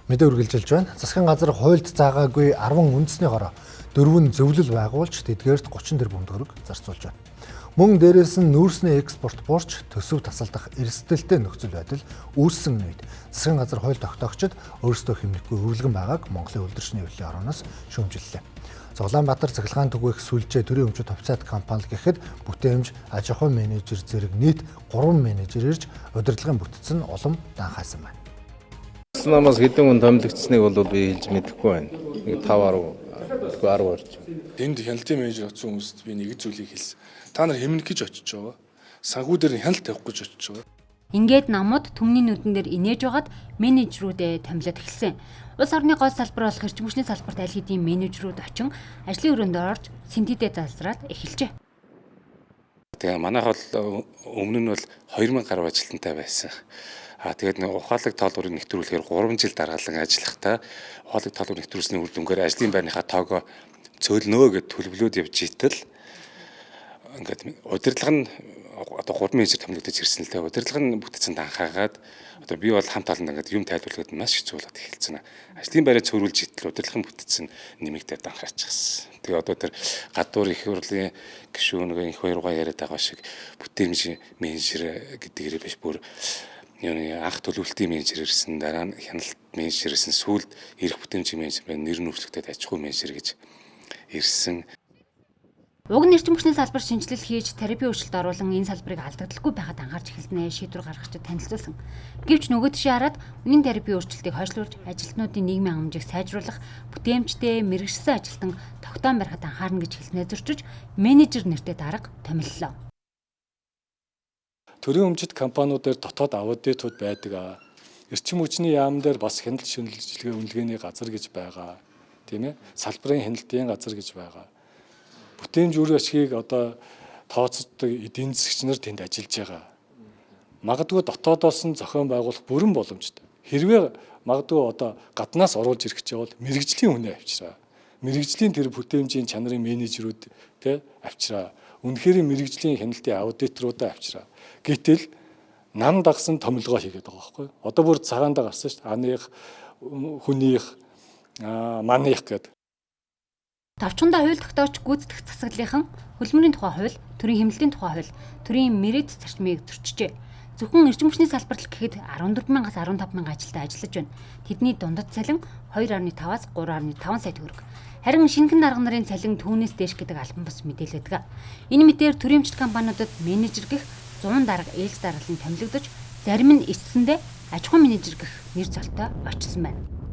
Мэдээ үргэлжилж байна. Засгийн газар хуульд заагаагүй 10 үндэсний хороо 4 зөвлөл байгуулж тэдгээрт 30 тэрбум төгрөг зарцуулж байна. Мөн дээрээс нь нүүрсний экспорт буурч төсөв тасалдах эрсдэлтэй нөхцөл байдал үүссэн үед засгийн газар хууль тогтоогчид өөрсдөө хэмнэхгүй өвлгөн байгааг Монголын үйлдвэрчний хэвлэлийн орооноос шүүмжиллээ. За Улаанбаатар цахилгаан түгээх сүлжээ төрийн өмчит хувьцаат компани гэхэд бүтээмж, аж ахуйн менежер зэрэг нийт 3 менежер ирж удирдлагын бүтэц нь улам данхайсан байна. Намаас хэдэн хүн томилогдсныг бол би хэлж мэдэхгүй байна. Нэг 5 10 тэгвэл 10 орж. Энд хяналтын менежер очсон хүмүүст би нэг зүйлийг хэлсэн. Та нар хэмнэх гэж очиж байгаа. Санхүү дээр нь хяналт тавих гэж очиж байгаа. Ингээд намууд түмний нүдэн дээр инээж байгаад менежерүүдээ томилоод эхэлсэн. Улс орны гол салбар болох эрчим хүчний салбарт аль хэдийн менежерүүд очин ажлын өрөөнд орж сэнтидээ залзраад эхэлжээ. Тэгээ манайх бол өмнө нь бол 2000 гаруй ажилтнтай байсан. А тэгээд нэг ухаалаг тоолуурыг нэвтрүүлэхээр 3 жил дараалан ажиллахдаа ухаалаг тоолуур нэвтрүүлсний үр дүнгээр ажлын байрныхаа тоогоо цөөлнөө гэд төлөвлөөд явж итэл ингээд удирдлага нь одоо 3 менежер томилогдож ирсэн л дээ. Удирдлага нь бүтцэн данхаагаад одоо би бол хамт олонд ингээд юм тайлбарлахад маш хэцүү болоод эхэлсэн. Ажлын байраа цөөрүүлж итэл удирдлагын бүтцэн нэмэгдээд данхаачихсан. Тэгээ одоо тэр гадуур их хурлын гишүүн нэг их хоёргоо яриад байгаа шиг бүтээмж менежер гэдгээрээ биш бүр юуны анх төлөвлөлтийн менежер ирсэн, дараа нь хяналт менежер ирсэн, сүүлд эрх бүтээмжийн менежер байна, нэр нь өөрчлөгдөд аж ахуй менежер гэж ирсэн. Уг нь эрчим хүчний салбар шинжилэл хийж тарифын өөрчлөлт оруулан энэ салбарыг алдагдaltaгүй байхад анхаарч эхэлснээ шийдвэр гаргагчид танилцуулсан. Гэвч нөгөө тишээ хараад үнийн тарифын өөрчлөлтийг хойшлуулж ажилтнуудын нийгмийн хангамжийг сайжруулах бүтээмжтэй мэргэшсэн ажилтан тогтоон барихад анхаарна гэж хэлснээ зөрчиж менежер нэртэй дарга томиллоо. Төрийн өмчит компаниудаар дотоод аудитууд байдаг. Эрчим хүчний яам дээр бас хяналт шинжилгээ үнэлгээний газар гэж байгаа. Тийм ээ? Салбарын хяналтын газар гэж байгаа. Бүтээмж үр ашгийг одоо тооцдог эдийн засгч нар тэнд ажиллаж байгаа. Магадгүй дотоодоос нь зохион байгуулах бүрэн боломжтой. Хэрвээ магадгүй одоо гаднаас оруулж ирэх гэж бол мэрэгжлийн хүнээ авчираа. Мэрэгжлийн тэр бүтээмжийн чанарын менежерүүд тэ авчираа. Үнэхээр мэрэгжлийн хяналтын аудиторуудаа авчираа. Гэтэл нам дагсан томилгоо хийгээд байгаа байхгүй. Одоо бүр цагаандаа гарсан шүү дээ. Аных, хүнийх, маных гэдэг. Товчхондоо хууль тогтоогч гүйцэтгэх засаглалынхан хөдөлмөрийн тухай хууль, төрийн хэмнэлтийн тухай хууль, төрийн мэрэгд зарчмыг зөрчижээ. Зөвхөн эрчим хүчний салбарт л гэхэд 14 мянгаас 15 мянга ажилтан ажиллаж байна. Тэдний дундад цалин 2.5-аас 3.5 сая төгрөг. Харин шинэхэн дарга нарын цалин түүнээс дээш гэдэг албан бус мэдээлэл байдаг. Энэ мэтээр төрийн өмчит компаниудад менежер гэх 100 дарга ээлж даргалан томилогдож, зарим нь эцсэндээ аж ахуйн менежер гэх нэр золтой очсон байна.